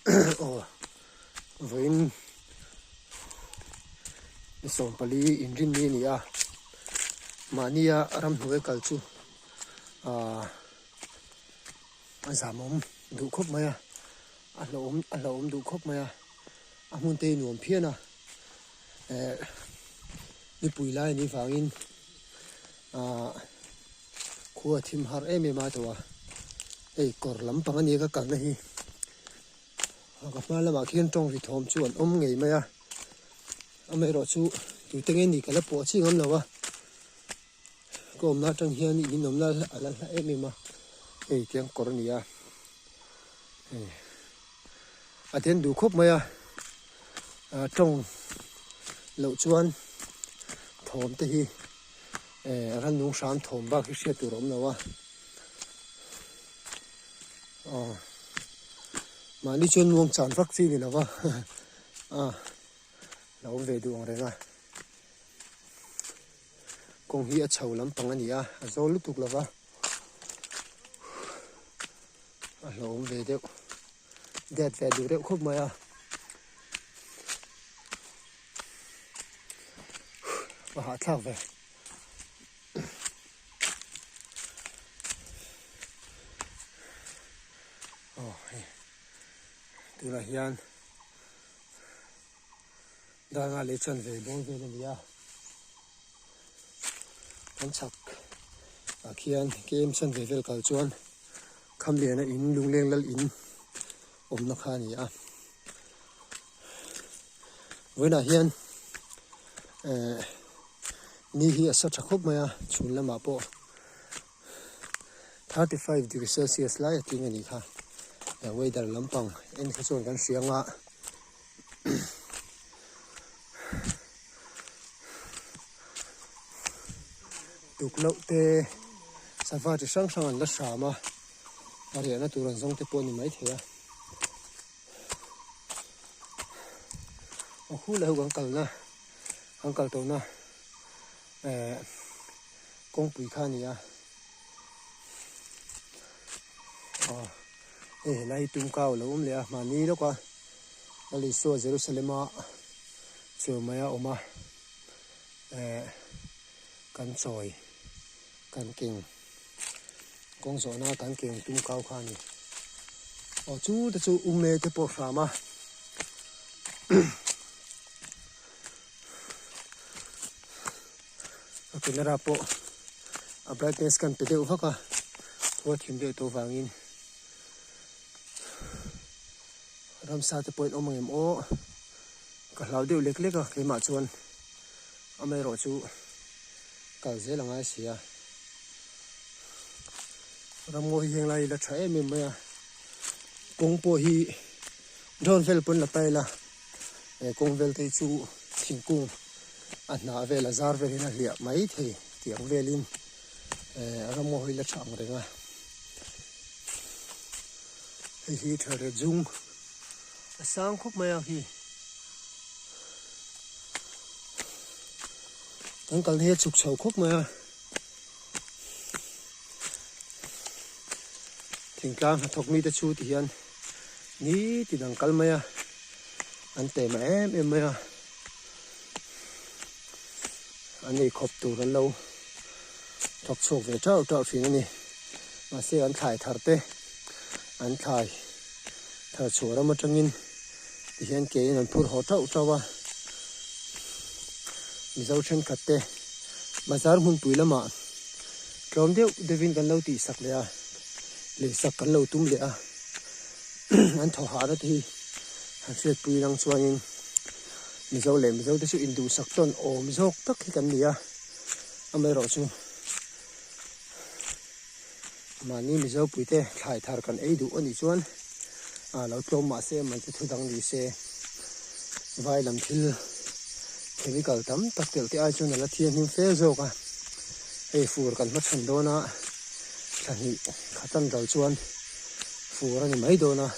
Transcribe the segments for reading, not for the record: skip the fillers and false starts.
Aw vawiin ni 14 inrinni a ni a mahnia ramhnuai kal chu ahh a zamawm duh khawp mai a a hlauhawm a hlauhawm duh khawp mai a a hmun te hi nuam phian a eh nipui lai a nih vangin ahh khua a thim har em em a tawh a hei kawr lampang a nia ka kalna hi ka hma lamah khian tawng ri thawm chu an awm ngei mai a amaherawh chu tute nge ni ka la pawh chi ngam lo a ka awmna atang hian in awmna a la hla em em a hei tiang kawr a ni a hei a den duh khawp mai a ah tawng loh chuan thawm te hi eh rannung hram thawm bak hi hriat tur a awm lo a aw mahni chuan nuam chan vak chi a ni lo va ah lo awm ve duh ang reng a kawng hi a chho lampang a ni a a zawl lutuk lo va a hlauhawm ve deuh det ve duh deuh khawp mai a a hahthlak ve. Aw hei tunah hian danga lei chuan ve dawn vel a ni a kan chhak ah khian kem chuan ve vel kal chuan Khamliana in Lungleng lal in awmna kha a ni a vawiinah hian eh ni hi a sa tha khawp mai a chhun lamah pawh 35 degree celsius lai a tling a nih kha eh weather lampang en kha chuan kan hria anga tukloh te sava chi hrang hrang an la hram a a riahna tur an zawng te pawh a ni maithei a a hu leh ho kan kalna kan kal tawhna eh kawngpui kha a ni a aw hei helai hi tumkau a lo awm leh a mahni lawka Lal Isua Jerusalem-a chur mai a awm a eh kan chawi kan keng kawng zawhna kan keng tum kau kha a ni aw chu te chu ume te pawh hram a a camera pawh a brightness kan pe deuh vak a khua thim deuh tawh vangin. Ramsa te pawh in awm angem aw ka hlau deuh lek lek a keimah chuan amaherawh chu kal zel a ngai si a ramngaw hi heng lai hi la tha em em mai a kawng pawh hi drone vel pawn la ta ila he kawng vel te hi chu thingkung a hnah vel a zar vel in a hliah mai thei tih ang velin eh ramngaw hi la tha ang reng a. Hei hi tha leh zung a sang khawp mai a khi kan kalna hi a chhuk chho khawp mai a thingtlang hnathawk mite chu ti hian nitin an kal mai a an tema em em mai a an eikhawp tur an lo thawk chhuak ve tauh tauh thin a ni mahse an thlai thar te an thlai thar chhuah ram atangin tihian ke in an phur haw tauh tauh a mizo thenkhat te bazar hmunpui lamah tlawm deuh deuhin kan lo tih sak leh a lei sak kan lo tum leh a an thaw hahna te hi han hriatpui lang chuanin Mizo leh Mizo te chu induhsak tawn awm zawk tak hi kan ni a amaherawhchu mahni Mizo puite thlai thar kan ei duh a nih chuan ah lo tlawm mah se man chu thu dang ni se vai lam thil chemical tam tak telh te ai chuan a la thianghlim fe zawk a hei fur kan hmachhawn dawn a thla hnih khat an dal chuan fur a ni mai dawn a.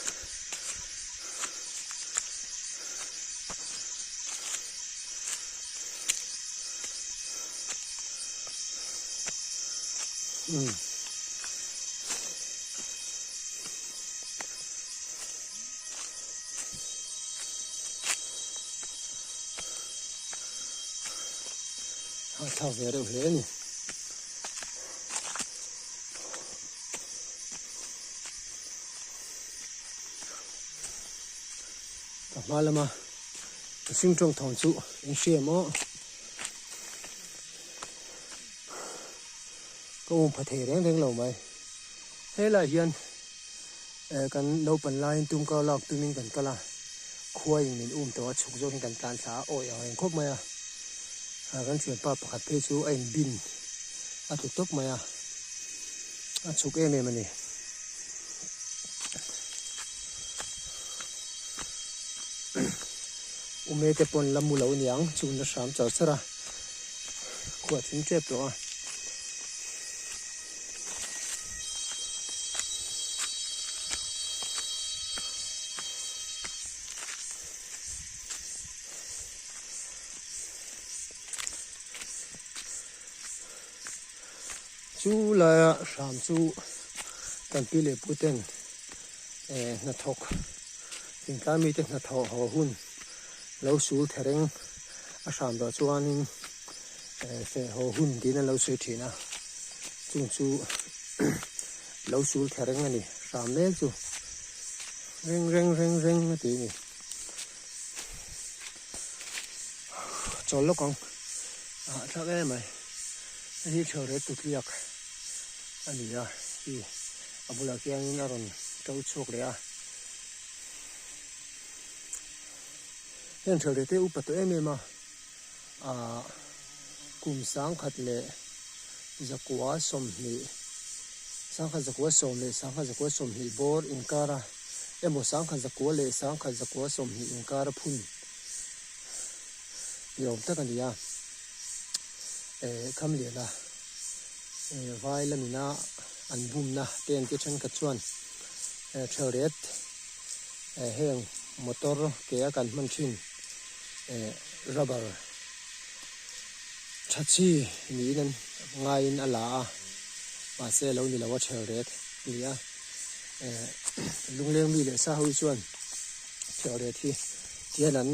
Umm. Hahthlak ve reuh hle a ni. Ka hma lama mihring tawng thawm chu in hria maw? Ka um pha thei reng reng lo mai. Helaiah hian eh kan naupang laiin tumkau lak tumin kan kal a, khuaiin min um tawh a, chhuk zawkin kan tlan thla a, awi ang reng khawp mai a. Kan thianpa pakhat phei chu a inbin a tlu tawp mai a, a chhuk em em a ni. Ume te pawn la mu lo niang chu na hram char char a, khua thim tep tawh a. Chu laia hram chu kan pi leh pu ten eh hnathawk thingtlai mite hnathawh haw hun lo sul thereng a hram tawh chuanin eh feh haw hun tiin an lo sawi thin a chung chu lo sul thereng a ni hram mek chu reng reng reng reng a ti a ni. Chawl lawk ang a hahthlak em mai hei hi theuh tutliak a ni a hi a bulah khianin a rawn to chhuak leh a heng theuh te upa tawh em em a ah kum sangkhat leh zakua sawmhnih sangkhat zakua sawm leh sangkhat zakua sawmhnih bawr inkara emaw sangkhat zakua leh sangkhat zakua sawmhnih inkara phun ni awm tak a ni a eh Khamliana eh vai lamina an bumna te an ti thenkhat chuan eh Thelret eh heng motor ke a kan hman thin eh rubber tha chi niin an ngaiin a la a mahse a lo ni lo a Thelret a ni a eh lungleng mi leh sa ho hi chuan Thelret hi tihian an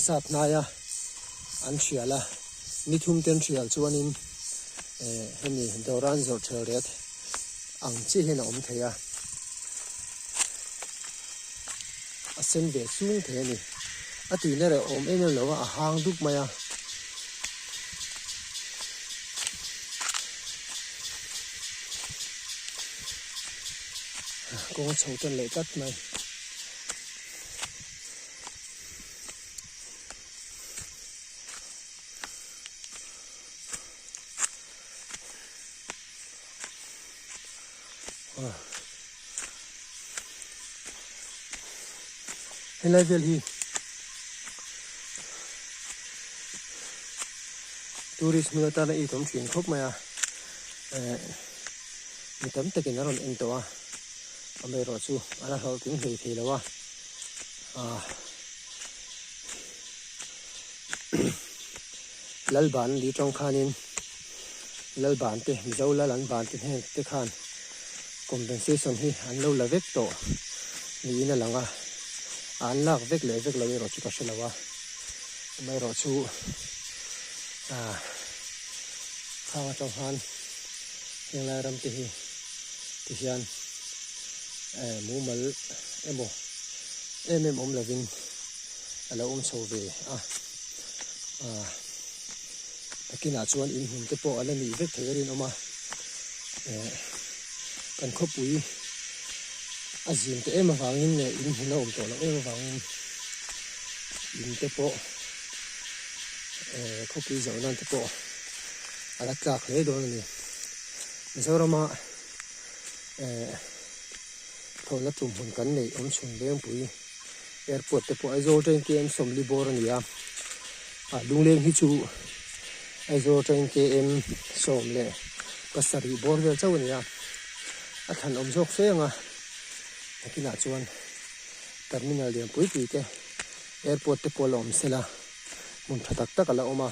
sat hnai a an hrial a ni thum te an hrial chuanin eh hemi dawra an zawrh Thelret ang chiah hian a awm thei a a sen ve chung thei a ni a tuina reh awm em em lo a a hang dup mai a. Kawng a chho tan leh tlat mai. Helai vel hi tourist hmun atana it awm thin khawp mai a eh mi tam takin a rawn en tawh a amaherawhchu a la hlawhtling hlei thei lo a ah Lalban li tawng khanin Lalban te Mizo lal an ban te hnen te khan compensation hi an lo la vek tawh niin a lang a, an lak vek leh vek lo erawh chu ka hre lo a, amaherawhchu ah khang atang khan henglai ram te hi tihian eh mumal emaw em em awm lovin a lo awm chho ve a ah takinah chuan inhmun te pawh a la nih vek thei a rinawm a eh kan khawpui a zin teh em avangin leh inhmun a awm tawh loh em avangin in te pawh eh khawpui zawh nan te pawh a la tlak hle dawn a ni Mizorama eh thlawhna tum hmun kan neih awm chhun Lengpui airport te pawh Aizawl atangin km 40 bawr a ni a ah Lungleng hi chu Aizawl atangin km 17 bawr vel chauh a ni a a thlan awm zawk fe ang a nakinah chuan terminal lian pui pui te airport te pawh a la awm sela hmun tha tak tak a la awm a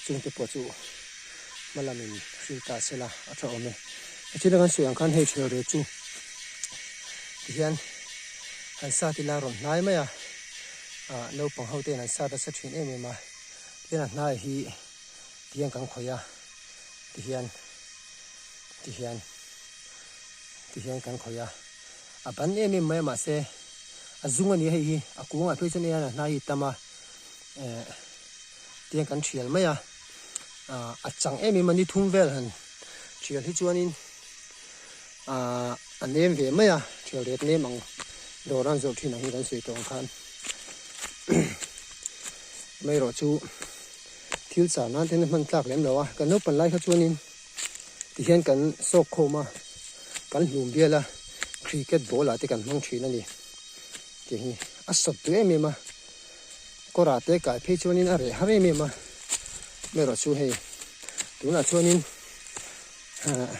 chungte pawh chu hma lamin hril ta sela a tha awm e. A thil a kan sawi ang khan hei thel reh chu tihian han sat ila a rawn hnai mai a, ah naupang ho ten an sat nasa thin em em a. Tihian a hnai hi tiang kan khawih a tihian tihian tihian kan khawih a a ban em em mai a mahse a zung a ni a hei hi a kungah phei chuan a hnai hi tam a eh tiang kan thial mai a ah a chang em em a ni thum vel han thial hi chuanin ah a nem ve mai a thial ret nem ang dawr an zawrh thin ang hi kan sawi tawh ang khan amaherawh chu thil char nan te hian a hman tlak lem lo a kan naupang lai kha chuanin tihian kan sawk khawm a kan hlum bial a cricket ball ah te kan hmang thin a ni tih hi a sawt duh em em a kawr ah te kai phei chuanin a reh har em em a amaherawh chu hei tunah chuanin ah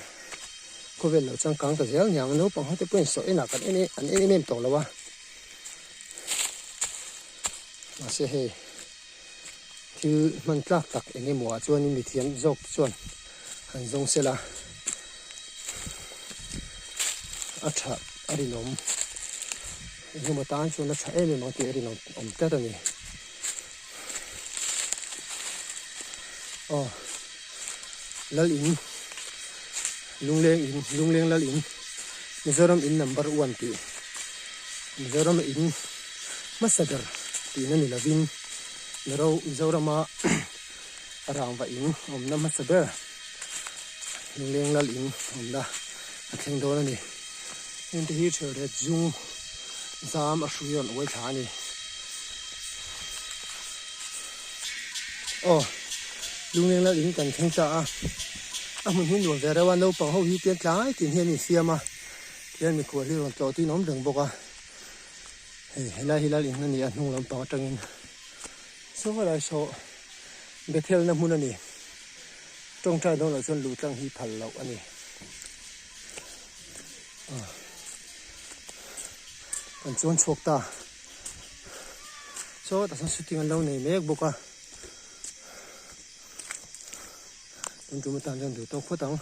khawvel lo changkang ta zel niang naupang ho te pawhin saw enah kan en an en em em tawh lo a mahse hei thil hman tlak tak eng emaw ah chuanin mithiam zawk te chuan han zawng sela a tha a rinawm eng emaw tan chuan a tha em em ang tih a rinawm awm tlat a ni aw lal in lungleng in lungleng lal in Mizoram in number one tih Mizoram a in hmasa ber tihna ni lovin Miro Mizorama rangva in awmna hmasa ber lungleng lal in awmna a thleng dawn a ni. Heng te hi ṭhelret zung zam a hrui rawn uai thla a ni. Aw lungleng lal in kan thleng ta a a hmun hi nuam ve reuh a naupang ho hi tian tlai tin hian an insiam a tihian mikhual hi rawn tlawh tuin a awm reng bawk a hei helai hi lal in a ni a hnung lampang atangin saw lai saw Bethel na hmun a ni tawngtai dawn loh chuan luh tlang hi phal loh a ni. Kan chuan chhuak ta chaw tah sawn shooting an lo nei mek bawk a tun tum atan chuan duh tawk phawt ang.